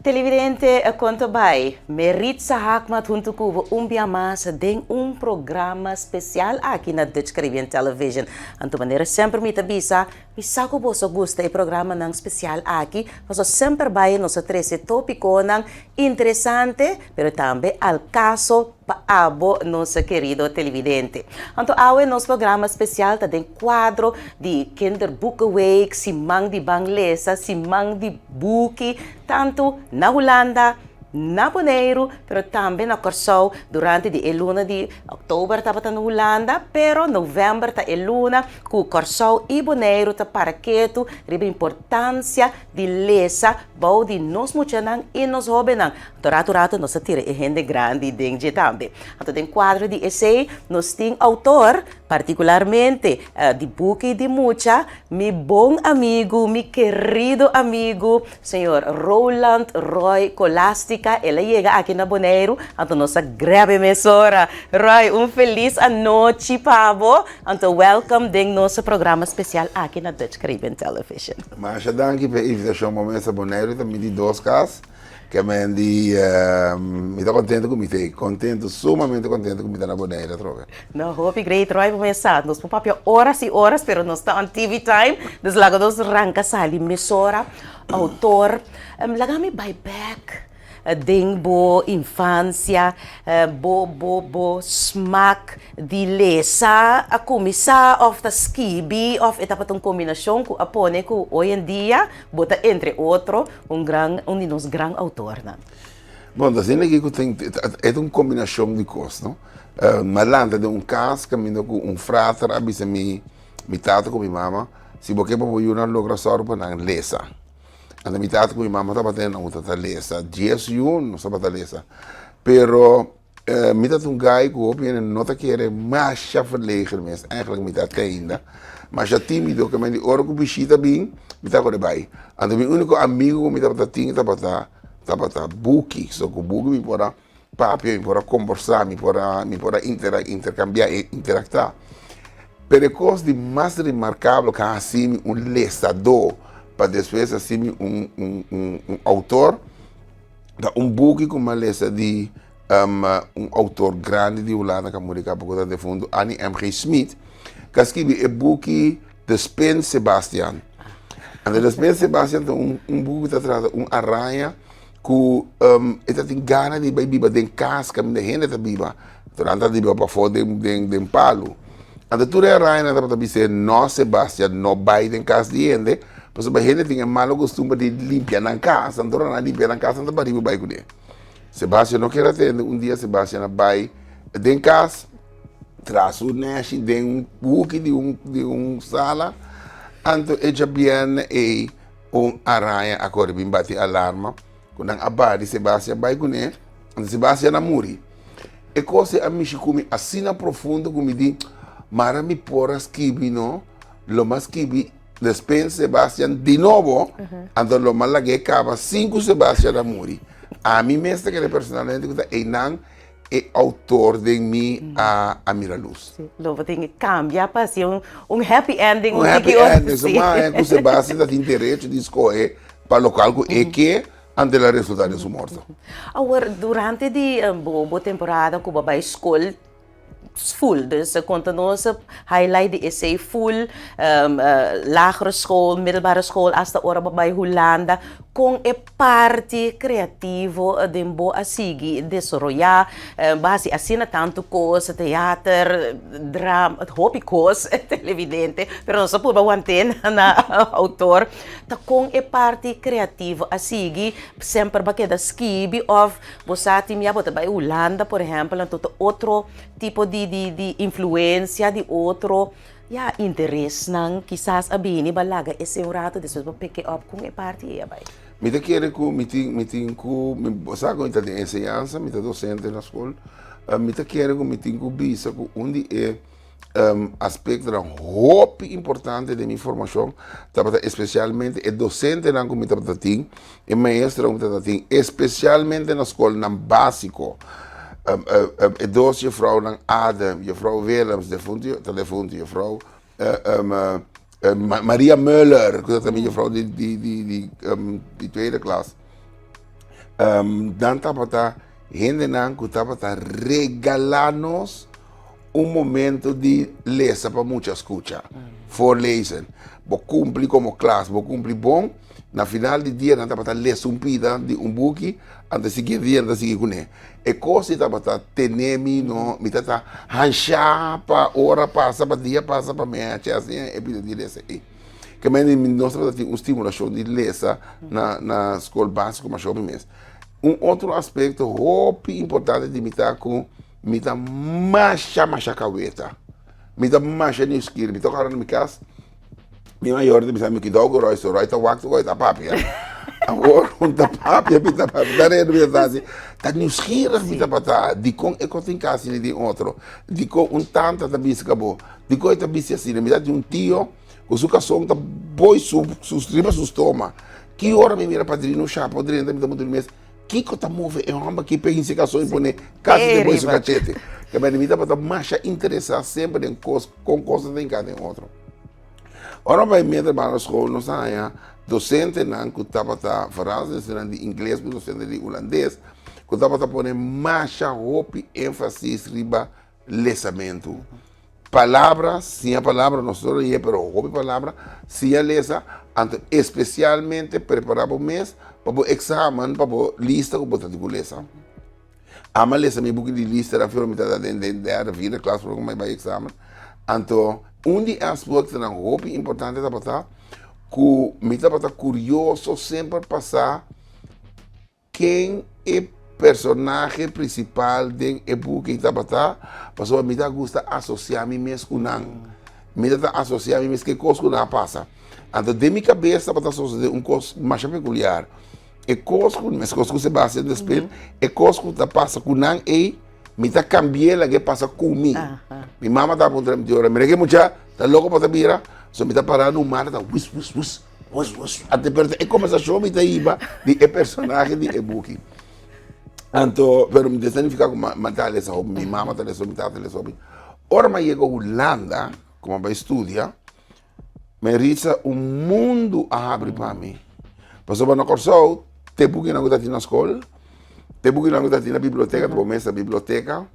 Televidente, kon ta bai? Meritza Haakmat huntu ku bo un bia mas den un programa spesial aki na Dutch Caribbean Television. Anto manera semper mi ta bisa, mi sa ku boso gusta e programanan spesial aki, pasobra semper bai nos a trese topikonan interesante, pero tambe al kaso pa abo nos kerido televidente. Anto awe nos programa spesial ta den kuadro di Kinderboekenweek, siman di ban lesa, siman di buki, tantu na Hulanda, na Boneiru, pero tambe na Kòrsou. Durante di e luna di òktober tabata na Hulanda, pero novèmber ta e luna ku Kòrsou i Boneiru ta para ketu riba importansia di lesa bou di nos muchanan i nos hóbennan. Anto ratu ratu nos ta tira e hende grandi den dje tambe. Anto den kuadro di esei nos tin outor, partikularmente di buki di mucha, mi bon amigu, mi kerido amigu, señor Roland Roy Colastica. El a yega aki na Boneiru, anto nos a grab e mesora. Roy, un felis anochi pa bo. Anto welcome den nos programa spesial aki na Dutch Caribbean Television. Masha danki pa e invitashon. Bo mester Boneiru ta mi di dos kas. Ke men di mi ta kontento ku mi ta ei. Kontento, sumamente kontento ku mi ta na Boneiru atrobe. No, hopi great Roy, bo mes sa nos por papia oras i oras pero nos ta on TV time, dus laga nos ranka sali mesora. Outor, laga mi bai bek den bo infansia, bo bo bo smak di lesa a kuminsá òf ta skibi òf e tabata un kombinashon ku a pone ku hoy en dia bo ta entre otro Un gran, un di nos gran autornan. Bon, ta asina aki ku tin, e ta un kombinashon di kos, no? Mi a lanta den un kas kaminda ku un frater a bisa mi, mi tata ku mi mama, si bo ke pa bo yunan logra sòru pa nan lesa. Anto mi tata ku mi mama tabata nan ta lesa, dies yu nos tabata lesa. Pero Mi ta un guy ku hopi hende no ta kere masha verlegen mes, eigenlijk mi ta te ainda, masha timido ke men di ora ku bishita bin mi ta kore bai. Anto mi uniko amigu ku mi tabata tin tabata tabata Buki, so ku Buki mi por a papia, mi por a kombersá, mi por a mi por a interkambiá, interaktá. Pero e kos di mas remarkabel ku a hasi mi un lesadó pa despues hasi mi un un un outor Ta un buki ku mi a lesa di un outor grandi di Hulanda ku a muri kaba ku ta defuntu, Annie MG. Smit, ku a skibi e buki De Spin Sebastian. Anto De Spin Sebastian ta un buki ku ta trata un araña ku e ta tin gana di bai biba den kas kaminda hende ta biba, pero nan ta biba pafó den palu. Anto tur e arañanan tabata bis'é, No Sebastian, no bai den kas di hende, Pasobra hende tin e malo costumber di limpia nan cas, anto ora nan limpia nan cas nan ta bariba bai cune. Sebastian no kier a tende, un dia Sebastian a bai den cas, traha su neshi den un huki di un di un sala, anto e djabierne ei un araña a core bin bati alarma cu nan a bari Sebastian bai cune, anto Sebastian a muri. E cos ei a mishi cu mi asina profundo cu mi di, mara mi por a skibi no, lo mi a skibi. Despues Sebastian di nobo, anto lo m'a lag'é kaba sin ku Sebastian a muri. Ami mes ta kere personalmente ku ta einan e outor den mi a a mira lus. Sí, lo bo tin ke kambia pa hasi un un happy ending Un happy ending, so ma ku Sebastian ta tin derecho di skohe pa lokal ku e ke antes el a resulta den su morto. Awor, durante di bo bo temporada ku bo a bai skol, full dus konta nos highlight di esei full lagere school, middelbare school hasta ora bo bai Hulanda kon e parti creativo den bo a sigui desaroya bo a hasi asina tantu kos teater, drama hopi kos televidente pero nos a purba want'é na autor ta kon e parti creativo a sigui semper bo a keda skibi of Bo sa tin bia bo ta bai Hulanda por ehempel anto ta otro tipo di di di influencia di otro ya interesnan kisas a bini bo a laga esei un rato despues bo pick it up con e parti ei a bai. Mi ta kere ku mi tin mi tin ku bo sa ku mi ta den enseñansa mi ta docente na skol mi ta kere ku mi tin ku bisa ku un di e aspektonan hopi importante den mi formashon tabata espesialmente e dosentenan ku mi tabata tin, e maestronan ku mi tabata tin, espesialmente na skolnan básiko. E dos jefrounan Adem, jefrou Willems, defuntu, ta defuntu, jefrou Maria Muller, ku tabata mi jefrou di tweede klas. Nan tabata hendenan ku tabata regalá nos un momento di lesa pa mucha skucha, voorlezen. Bo kumpli komo klas, bo kumpli bon, na final di dia nan tabata lesa un pida di un buki, anto e siguiente dia nan ta sigui kuné. E kos ei tabata tene mi, no, mi tabata hanshá pa ora pasa, pa dia pasa pa mi hachi asina e pida di lesa ei. Ke mende nos tabata tin un stimulashon di lesa na na skol básiko masha hopi mes. Un otro aspekto hopi importante di mi ta ku mi ta masha masha kaweta. Mi ta masha nieuwsgierig. Mi ta kòrda na mi kas, mi mayor ta bisa mi kidou ku Roy, so Roy ta wak tur kos, e ta papia. Awor un ta papia, mi ta papia, ta redu mi ta hasi. Ta nieuwsgierig mi tabata, dikon e kos tin kasi ni den otro? Dikon un tanta ta bisa ku bo? Dikon e ta bisti asina? Mi ta tin un tio ku su kason ta boi su su riba su stoma. Ki ora mi mira padrino Chapo drenta mi ta puntra mi mes, kiko ta move e hòmber aki pa e hincha e kason i pone kasi den boi su kachete? Kabende mi tabata masha interesá semper den kos kon kos ta hinká den otro. Ora mi bai middelbare school nos a haña dosentenan ku tabata vooral dosentenan di ingles ku dosente di hulandes ku tabata pone masha hopi énfasis riba lesamentu. Palabra, siña palabra, nos tur a leye, pero hopi palabra, siña lesa, anto espesialmente prepará bo mes pa bo eksamen, pa bo lista ku bo ta tin ku lesa. Ami a lesa mi buki di lista na fero mi ta den den derde, vierde klas prome ku mi bai eksamen. Anto un di e aspektonan hopi importante tabata ku mi tabata kurioso semper pa sa Ken e personahe prinsipal den e buki tabata? Pasobra mi ta gusta asosiá mi mes ku nan. Mi ta asosiá mi mes ku e kos ku nan a pasa. Anto den mi kabes tabata sosodé un kos masha pekuliar. E kos ku, meskos ku Sebastian ta spel, e kos ku ta pasa ku nan ei, mi ta kambi'é laga e pasa ku mi. Mi mama ta puntra mi, Mira ke mucha ta loko pa ta bira? So mi ta pará na un mata ta wis wis wis. Ante pero e conversacion mi ta iba di e personahe di e buki. Anto, pero mi significa ku ma ta lesa hopi, mi mama ta lesa hopi, mi tata ta lesa hopi. Ora mi a yega Hulanda, ku mi a bai studia, Maritza, un mundu a habri pa mi. Pasobra na Kòrsou, te bukinan ku ta tin na skol, te bukinan ku ta tin na biblioteka, ta bo mes na biblioteka.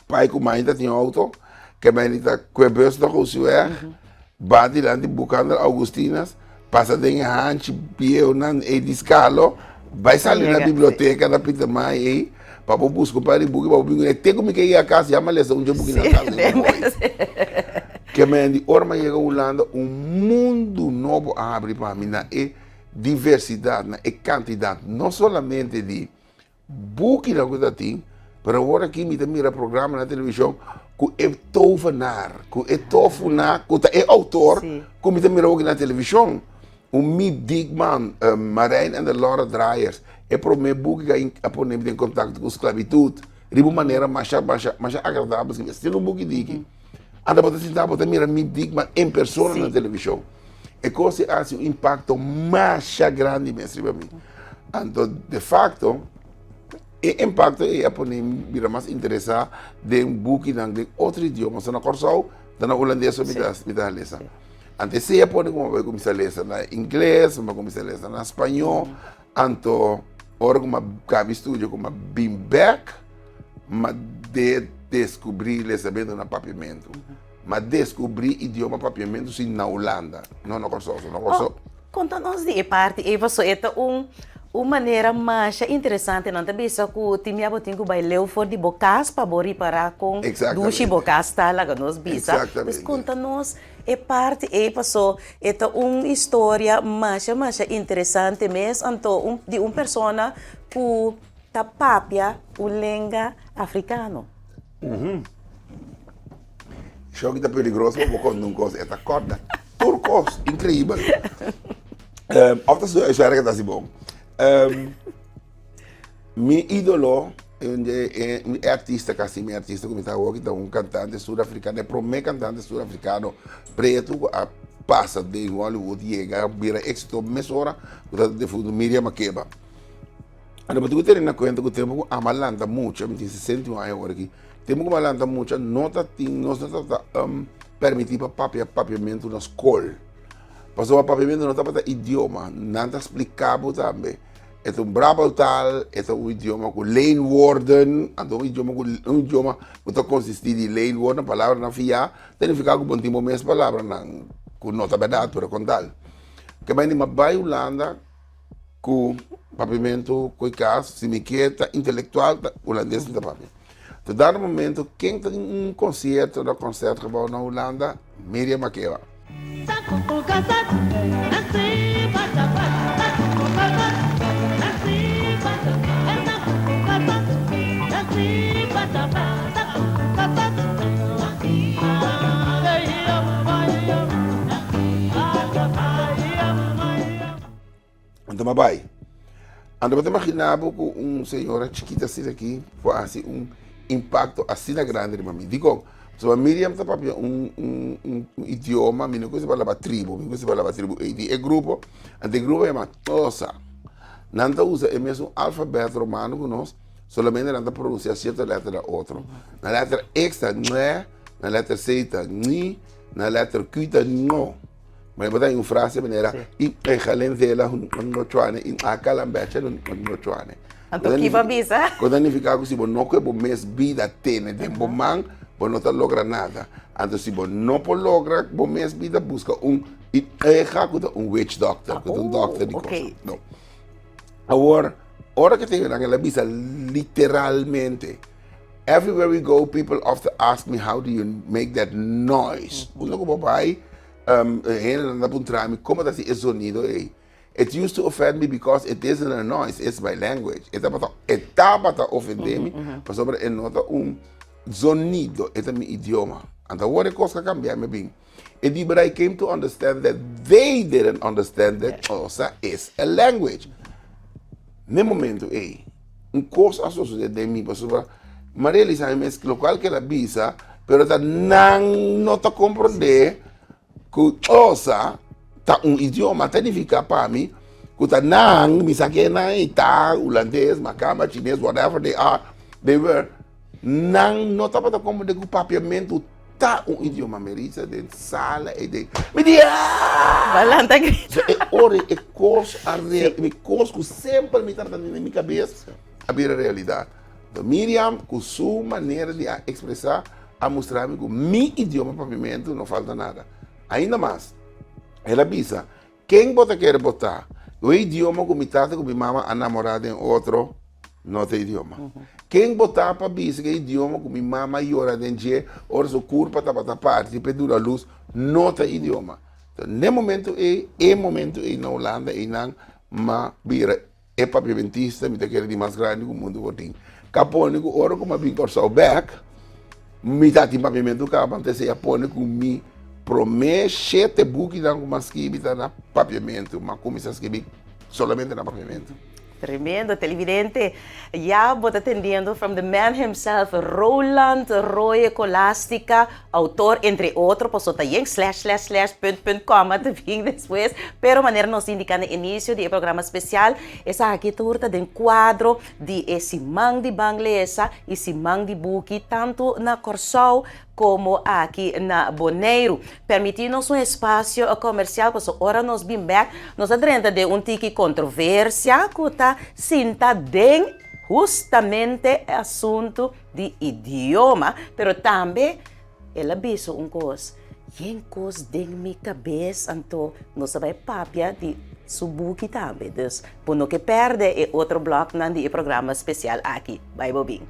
Pai ku mai ta tin outo, ke mai di ta kue bus na Gosiweg, ba dilanti Boekhandel Augustinas, pasa den e hanchi bieunan ei di Skalo, bai sali na biblioteka na Pietermaai ei, pa bo buska un par di buki pa bo bin kuné. Te ku mi ke yega kas ya mi a lesa un dje buki na kas den mi hoi. Ke mai di ora mi a yega Hulanda un mundu nobo a habri pa mi na e diversidat, na e kantidat, no solamente di Bukinan ku ta tin, pero awor aki mi ta mira programa na televishon ku e tovenaar, ku e tofuna, ku ta e outor ku mi ta mira awor aki na televishon. Un Miep Diekman, Marijn en de Lorre Draaiers, e promé buki ku a pone mi den kontakto ku sklabitut riba un manera masha, masha, masha agradabel. Si mi a stila un buki diki, anda bo ta sinta bo ta mira Miep Diekman en persona na televishon. E kos ei a hasi un impakto masha grandi mes riba mi. Anto de facto e impacto ei a pone mi bira mas interesá den bukinan den otro idioma. So na Kòrsou ta na hulandes so mi ta mi ta lesa. Anto esei a pone ku mi a bai kuminsá lesa na ingles, mi a kuminsá lesa na spañó. Anto ora ku mi a kaba mi studio ku mi a bin bèk mi a de deskubrí lesamentu na papiamentu. Mi a deskubrí idioma papiamentu si na Hulanda, no na Kòrsou. So na Kòrsou. Konta nos di e parti ei paso e ta un un manera masha interesante. Nan ta bisa ku tin bia bo tin ku bai leu for di bo kas pa bo ripará kon dushi bo kas ta, laga nos bisa. Pues konta nos e parti ei paso e ta un historia masha masha interesante mes anto un di un persona ku ta papia un lenga afrikano. Shoki ta peligroso pa bo konta un kos, e ta kòrda tur kos, inkreibel. Òf ta su huiswerk ta hasi bon. Mi ídolo, mi artista kasi mi artista ku mi ta awoki ta un kantante surafrikano, e promé kantante surafrikano pretu ku a pasa den Hollywood yega bira éksito mesora ku ta defuntu Miriam Makeba. Anto bo tin ku tene na kuenta ku tempu ku amo a lanta mucha, mi tin 61 aña awor aki, tempu ku mi a lanta mucha no ta tin, nos no tabata permití pa papia papiamentu na skol. Pasobra papiamentu no tabata idioma, nan ta splika bo tambe. E ta un brabbeltaal, e ta un idioma ku leenwoorden, anto un idioma ku un idioma ku ta konsistí di leenwoorden, palabranan fiá, ta nifiká ku bo no tin bo mes palabranan ku no ta bèrdat pero kon tal. Ke bai di mi a bai Hulanda ku papiamentu ku e kas, si mi ke ta intelektual ta hulandes mi ta papia. Te dado momento ken ta tin un konsierto na Concertgebouw na Hulanda? Miriam Makeba. Anto m'a bai. Anto bo ta imaginá bo ku un señora chikita asina aki por hasi un impakto asina grandi riba mi. Dikon? Pasobra Miriam ta papia un un un idioma, mi no konosi palabra tribu, mi no konosi palabra tribu ei di e grupo, anto e grupo yama Xhosa. Nan ta usa e mesun alfabèt romano ku nos, solamente nan ta pronunsiá sierto lèter na otro. Na lèter X ta nge, na lèter C ta ngi, na lèter Q ta ngo. Ma bo ta un frase manera i egalenzela hunnochuane i akalambecha hunnochuane. Anto ki bo bisa? Ku ta nifiká ku si bo no kue bo mes bida tene den bo man, bo no ta logra nada. Anto si bo no por logra bo mes bida, buska un ega ku ta un witch doctor, ku ta un dokter di kos. No. Awor, ora ke te nan el a bisa literalmente, everywhere we go people often ask me how do you make that noise. Unda ku bo bai, Hendenan ta puntra mi como ta haci e zonido ey. It used to offend me because it isn't a noise, it's my language. E tabata, e tabata ofende mi pasobra e no ta un zonido, e ta mi idioma. Anto awor e cos a cambia mi bin. E di, but I came to understand that they didn't understand that Xhosa is a language. N'e momento ey, un cos a sosode den mi pasobra mi a realisa mi mes locual cu el a bisa, pero ta nan no ta comprende cu Xhosa ta un idioma, ta nifica pa mi cu ta nan, mi sa ken nan y ta Hulandes, Macamba, Chines, whatever they are, they were, nan no tabata comprende cu Papiamento ta un idioma. Mi risa den sala y den, mi di aah! Balanta grita. So e ora e cos a re, mi cos cu semper mi tabata tene den mi cabes a bira realidad. Miriam cu su manera di a expresa a mustra mi cu mi idioma Papiamento no falta nada. Ainda mas, el a bisa, ken bo ta kere bo ta? E idioma cu mi tata cu mi mama a namora den otro no ta idioma. Ken bo ta pa bisa cu e idioma cu mi mama a yora den dje ora su curpa tabata parti pa e duna luz no ta idioma? N'e momento ey, e momento ey na Hulanda eynan m'a bira E papiamentista mi ta kere di mas grandi ku mundu por tin. Ka pone ku ora ku mi a bin Kòrsou bèk, mi ta tin papiamentu kaba, anto esei a pone ku mi promé shete bukinan ku mi a skibi ta na papiamentu. Mi a kuminsá skibi solamente na papiamentu. Tremendo, televidente. Ya bo ta tendiendo from the man himself, Roland Roye Colastica, Autor entre otro paso ta yen slash slash slash punt punt comma ta bin despues, pero manera nos indica na inicio di e programa special, esaki tur ta den cuadro di e siman di Ban Lesa y siman di Buki tanto na Corsou como aki na Boneiru. Permiti nos un espacio comercial paso ora nos bin bek nos ta drenta den un tiki controversia cu ta sinta den hustamente e asunto di idioma, pero tambe el a bisa un kos, yen kos den mi kabes, anto nos a bai papia di su buki tambe. Dus bo no ke pèrdè e otro blòknan di e programa spesial aki. Bai bo bin.